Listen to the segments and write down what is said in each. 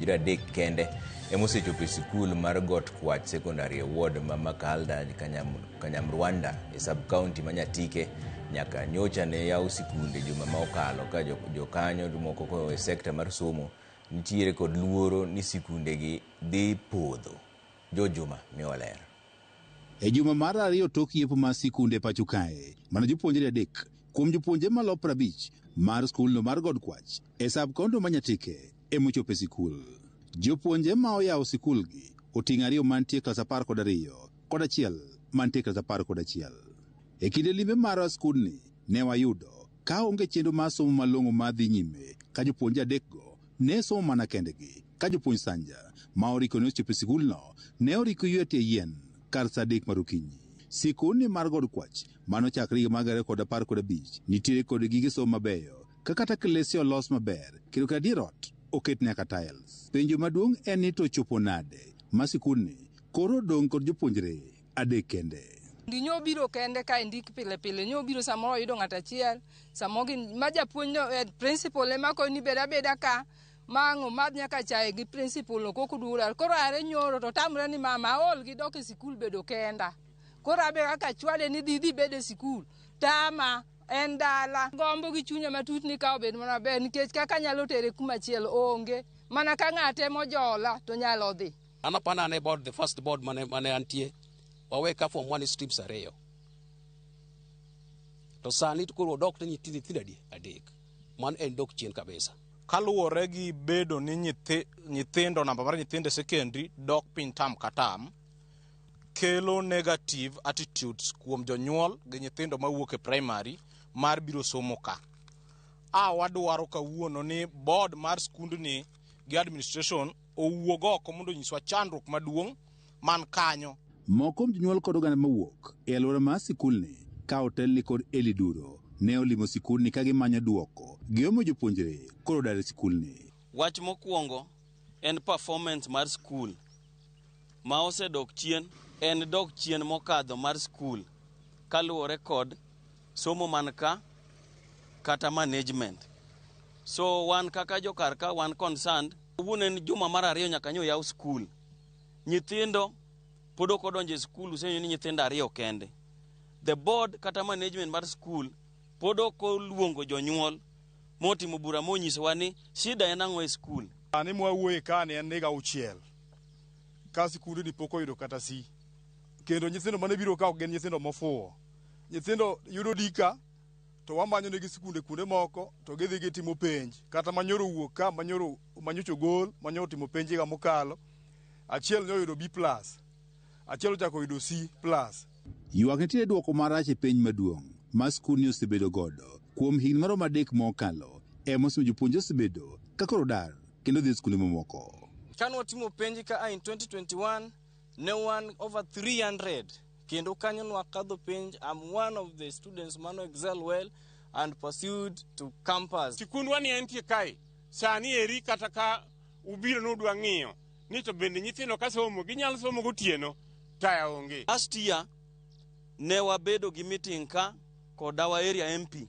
Jopuonjre adek kende ema osechopo e sikul mar Got Kwach Secondary e ward ma Makalda, Kanyamrwanda e sub-county ma Nyatike nyaka nyocha ne yaw sikunde juma ma okalo ka jokanyo moko e sekta mar somo nitiere kod luoro ni sikundegi dhi podho. George Juma miyowa ler. E juma mar ariyo tok yepo mar sikunde pacho kae, mana jopuonjre adek kuom jopuonjre malo 50 mar skulno mar God Kwach e sub-county ma Nyatike emochopo e sikul. Jopuonje ma oyawo sikul gi oting'o ariyo mantie klas 12 kod achiel mantie klas 11. E kinde limbe mar skundni ne wayudo ka onge chenro mar somo malong'o ma dhi nyime ka jopuonje adekgo ne somo mana kendgi ka jopuonj Sanja ma oriko ne ochopo e sikulno ne oriko ywe tie yien kar sa 3 mar okinyi. Sikundni mar God Kwach manochakre higa mar 2015 nitiere kod gige somo mabeyo ka kata klese olos maber kendo kata dier ot oket nyaka tiles. Penjo maduong' en ni to chopo nade ma sikundni koro odong' kod jopuonjre adek kende. Ndi nyo biro kende ka ndik pile pile nyo biro samoro oyudo ng'ato achiel samoro gin ma japuonj no principal ema koni bed abeda ka ma ang' omadh nyaka chae gi principal no kok oduogo dala. Koro are nyoro to tamre ni mama aol gi dok e sikul bedo kenda. Koro abe kaka chwade ni dhi dhi bed e sikul tama en dala. Gombo gi chunya matut ni ka obed mana maber nikech kaka anyalo tere kuma chielo onge. Mana ka ng'ate mojola to nyalo dhi. An apana an e board, the first board mane antie, wawe ka form 1 streams ariyo. To sani to koro odok ne nyithindo adi? Adek. Mano en dok chien kabisa. Kaluwore gi bedo ni nyithindo, namba mar nyithindo e secondary dok piny tam ka tam, kelo negative attitudes kuom jonyuol gi nyithindo mawuok e primary mar biro somo ka. Wadwaro kawuono ni board mar skundni gi administration owuog oko mondo onyiswa chandruok maduong' man kanyo. Moko kuom jonyuol kod oganda mawuok e alwora mar sikulni ka otelni kod Eli Duro ne olimo sikulni ka gimanyo duoko giomo jopuonjre koro dar e sikulni. Wach mokwongo en performance mar skul ma osedok chien, en dok chien mokadho mar skul kaluwore kod somo man ka kata management. So wan kaka jokar ka wan concerned. Kawuono en juma mar ariyo nyaka nyo yaw skul. Nyithindo pod ok odonjo e skul, usenyo ni nyithindo ariyo kende. The board kata management mar skul pod ok oluongo jonyuol motimo bura monyisowa ni shida en ang'o e skul. Sani mwawuoye ka ni en higa 6 ka sikundni pok oyudo kata C. Kendo nyithindo mane biro ka ok gin nyithindo mofuwo. Nyithindo yudo dika to wamanyo negi sikunde kuonde moko to gidhi gitimo penj. Kata manyoro wuok ka, manyoro manyocho gol, manyoro timo penj higa mokalo. Achiel nyo oyudo B plus, achiel ochako oyudo C plus. Ywak nitie dwoko marach e penj maduong' ma skundni osebedo godo kuom higni maromo 3 mokalo ema osemiyo jopuonje osebedo ka koro dar kendo dhi e skunde mamoko. Kane watimo penj ka in 2021 ne wan over 300 kendo kanyo nwakadho penj. I'm one of the students mano excel well and pursued to campus. Sikundwa ni entie kae sani eri kata ka ubiro nudwa ng'iyo ni to bende nyithindo ka somo ginyalo somo gotieno taya onge. Last year ne wabedo gi meeting ka kod our area MP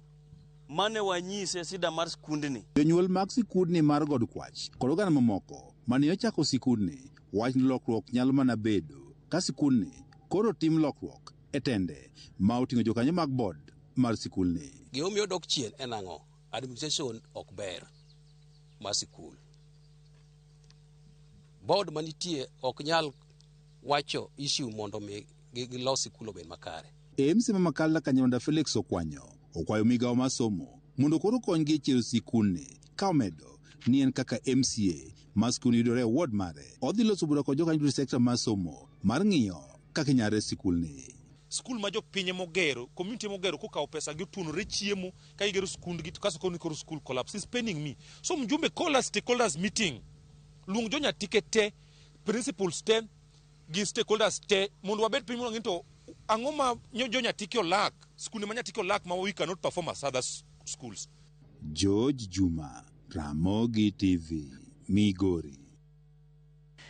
mane wanyise sida mar skundni. Jonyuol mag sikundni mar God Kwach kod oganda mamoko mane ochako sikundni wach ni lokruok nyalo mana bedo ka sikundni koro tim lokruok e tende ma oting'o jokanyo mag board mar sikulni. Gimomiyo dok chien en ang'o? Administration ok ber mar sikul. Board manitie ok nyal wacho issue mondo mi gilos sikul obed makare. MC ma Makalda Kanyarwanda Felix Okwanyo okwayo migawo mar somo mondo koro okonygi e chiero sikundni ka omedo ni en kaka MCA ma skul yudore e ward mare odhi loso bura kod jokanyo duto e sekta mar somo mar ng'iyo kaka inyalo res sikulni. Skul ma jopiny emogero, community emogero kokawo pesa gi otuonore chiemo ka gigero skundgi to kaso koni koro school collapse is paining me. So mjumbe call a stakeholders meeting. Luong jo Nyatike te, principals te, gi stakeholders te mondo wabed piny mondo ng'i to ang'o ma jo Nyatike olak, skunde ma Nyatike olak ma we cannot perform as other schools. George Juma, Ramogi TV, Migori.